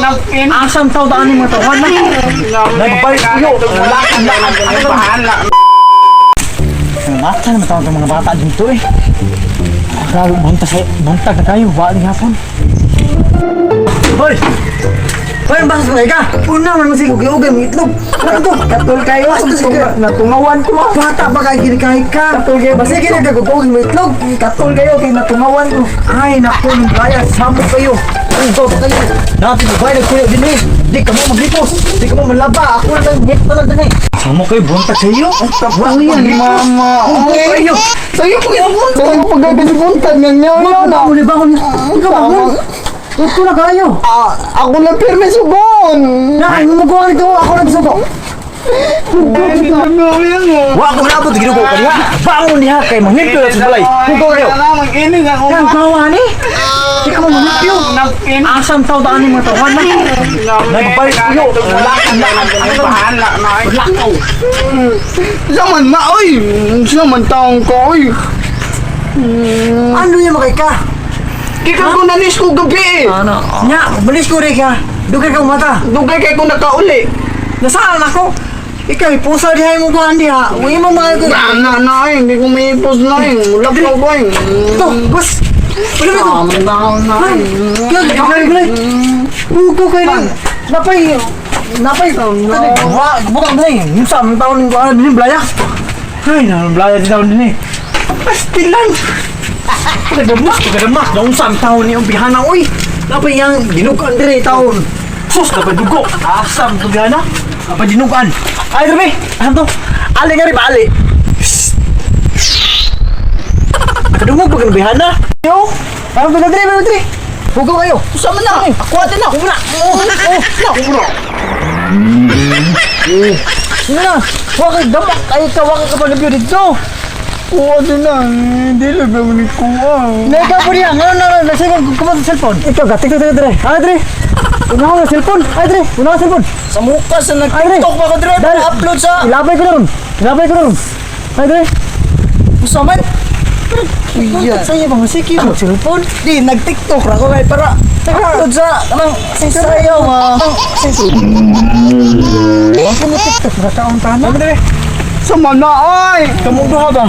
Asam tao daan ni mga tauhan na. Nagbalik uyo. Lakad lakad. Mata naman tawag ng mga bata dito eh. Grabe, buntag, buntag na kayo. Wala ni hapon. Hoy! Hoy, ang basas mo ka! Una man mo sige, ugay mo itlog. Ano to? Katol kayo. Basta sige. Natungawan ko ah. Bata ba kayo kinikahi ka? Katol kayo. Basta sige nagkagugugay mo itlog. Katol kayo kay natungawan ko. Ay, naku, nung gaya, samo kayo. Ugaw pa kayo. Dati ba nagkuyo din eh. Di ka mo maglipos. Di ka mo malaba. Ako na lang, ngit na lang din eh. Samo kayo, buntag sa iyo. Ano yan, mama? Ugaw kayo. Sa'yo po yung buntag. Sa'yo po gagawin niya. Mama, uli ba ako niya? Ikaw ba mo? Ito na kayo. Ah, ako na pirmi sugon. Na, ay, mumukuha nito. Ako lang sugo. Wa ko na abot ginugo ka diha. Bangon diha kay manglimpyo na sa balay. Hugaw kayo. Mag-inig ako. Kang kawa ni. Di ka mo manglimpyo. Asam tao daan ni mga tauhan na. Nagbalik uyo. Lakad lakad. Lakaw. Zaman na, oy! Zaman taong ko, oy! Ano yung makay ka? Di ka ko nanis ko gabi eh! Nya, balis ko rin ka. Dugay ka mata. Dugay kay ko nakauli. Nasaan ako? Ikaw, ipusa diha mo kuhan diha. Uwi mo mga ko. Na, na, na, eh. Hindi ko may ipos na eh. Wala pa ko eh. Ito, boss. Wala ba ito? Tama na, na, eh. Kaya, kaya, kaya. Hugo kayo lang. Napay, napay. Wa, bukang na eh. Yung sa aming taon ng kuhan din, blaya. Ay, na, blaya din taon din eh. Pastilan. Pagkadamak, pagkadamak. Noong sa aming taon niyong bihana, uy. Napay yang dinugan dire taon. Sus, napay dugo. Asam to bihana. Napay dinugan. Ay, grabe. Asam to. Ali nga rin, ali. Nakadungog pa ka bihana. Yo. Parang to dire, parang dire. Hugo kayo. Sama na! Ako ate na! Una. Oh, oh, na. Una. Una na. Wa kay damak ay ka wa ka kapag dito. Kuha din na. Hindi lang ba ni kuha. Neka po niya. Ngayon na na sige kumot sa cellphone. Ikaw ka tiktok tiktok dire. Ah dire. Una ko na cellphone. Ay dire. Una ko cellphone. Sa mukha sa Ay dire. nag-tiktok pa ko dire. Dali. Upload sa... Ilabay ko na ron. Ilabay ko na ron. Ay dire. Usaman? Iya. Sa iyo bang sige mo cellphone? Di, nag-tiktok ra ko kay para upload sa kanang sayaw ma. Wa ko mo tiktok ra kaon tanan. Dire. Sama na ay. Kamu duha ba?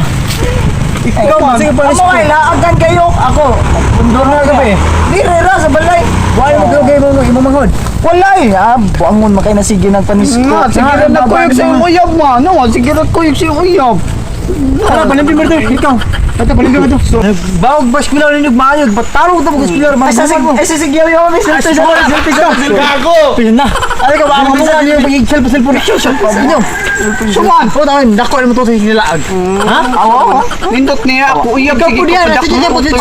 Ikaw man sige pa. Amo kay laagan kayo ako. Pundor na gabi. Dire ra sa balay. Why mo gugay mo imo manghod? Walay, ah, buangon makay na sige nagpanisko. Sige ra na kuyog sa imong uyab ma. No, sige ra kuyog sa imong uyab. Tara, palimpyo mo ito. Ikaw. Ito, palimpyo mo ito. Bawag ba eskwela ninyo maayog? Ba't taro ito mag eskwela? Ay sa sige, ay sa sige yo, may selfie sa selfie sa. Gago! Pino na. Ay, ka, baka mo niyo pag selfie cellphone. Inyo. Suman. O, tawin, dako mo ito sa nilaag. Ha? Awa, nindot niya ako uyab Ikaw po diyan, sige po dito.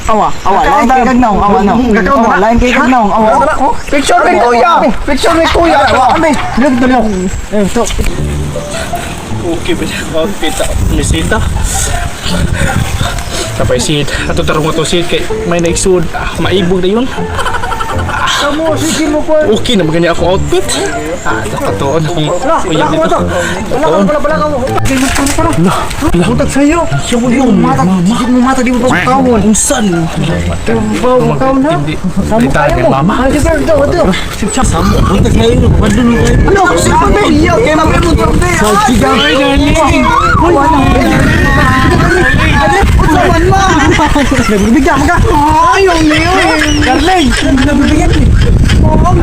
Awa, awa, lain kay kagnaw, awa no. Awa, lain kay kagnaw, awa. Picture ni kuya. Picture ni kuya. Awa. Ame, look tuloy. Eh, ito. Okay ba siya? Outfit misita. Tapos sit. Ato tarong ato sit kay may naigsood. Ah, maibog na yun. Kamu, sige mo po. Okay na maganda akong outfit. Ah, nakatuon akong Wala, uyab wala dito. ko Wala ka pala pala ka. Buntag sa'yo. Yung Mata, sige mo mata di mo pa kawon. Unsan? Bawo kawon ha. Hindi. Samo kayo mo. Mama. Ay, sige, ito, ito. Samo. Buntag kayo. Bandun mo kayo. Ano, sige uyab kay mabri mo turbe. Ay, darling. Unsa man ma? Nagbibigyan ka. Ayaw niyo. Darling, nagbibigyan.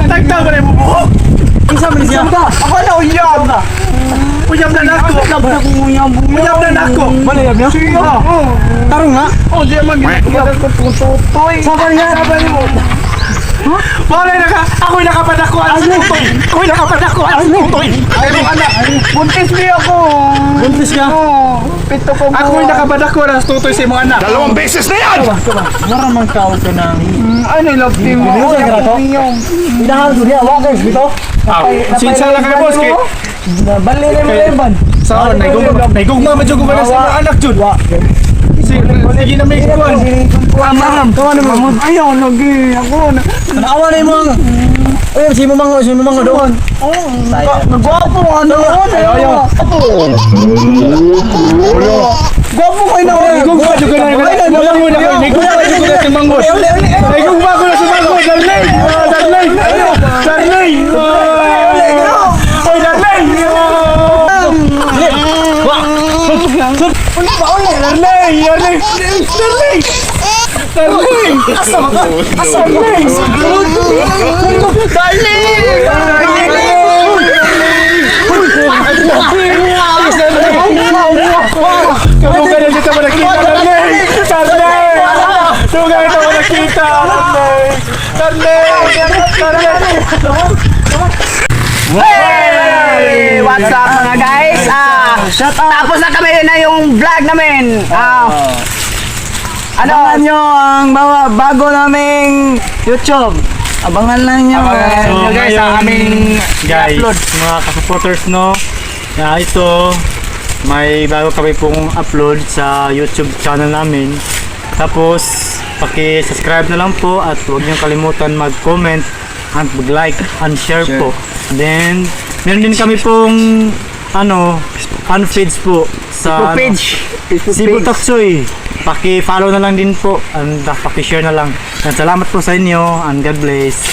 Tagtaw ba na yung buhok? Isa man siya. Ako na uyab. Uyab na nako. Uyab, Uyab na nako. Wala yab niyo? Tarong nga. Oh, di man ginagawa ko tutoy. Saan niya? Wala na ka. Ako'y nakapadako. Alas tutoy. Ako'y nakapadako. Alas tutoy. Ayaw anak. Buntis niya ako. Buntis ka? Oo, pito ko Ako'y nakapadako. Alas tutoy sa imong anak. Dalawang beses na yan! Mara man ka ka ng Ano love team mo? Ano sa grato? Inahal ko niya, wa kayo dito. Ah, Sinsa lang kayo, boss. Kay Bali na mo leban. Sa naigong naigong mama jud ko na sa imong anak jud. Sige na may kuan. Amaham. Kawa na mo. Ayaw lagi ako na. Naawa na imong. Uy, si mo mango, si mo mango doon. Oh, nagwapo ano? Ayaw, ayaw. Gwapo kayo na. Naigong pa jud ko na. Wala mo na. Naigong pa jud ko na sa mangos. Naigong pa ko na sa mangos. Darling. Ah, darling. Darling! Darling! Darling! Darling! Asa man ka? Asa man ka? Kamuga na dito mo nakita, Darling! Darling! Kamuga na mo nakita, Darling! Darling! Darling! Hey! What's up, mga guys? Ah, Shout out. tapos na kami na yung vlog namin. Ah, ano? Abangan nyo ang bawa, bago naming YouTube. Abangan lang nyo. Abangan Guys. nyo, guys, sa aming guys, upload. mga kasupporters, no, na ito, may bago kami pong upload sa YouTube channel namin. Tapos, paki-subscribe na lang po at huwag niyong kalimutan mag-comment and mag-like and share po. Then, meron din kami pong ano, fan page po sa Facebook ano, page. Facebook Cebu page. Taksoy. Paki-follow na lang din po and paki-share na lang. And salamat po sa inyo and God bless.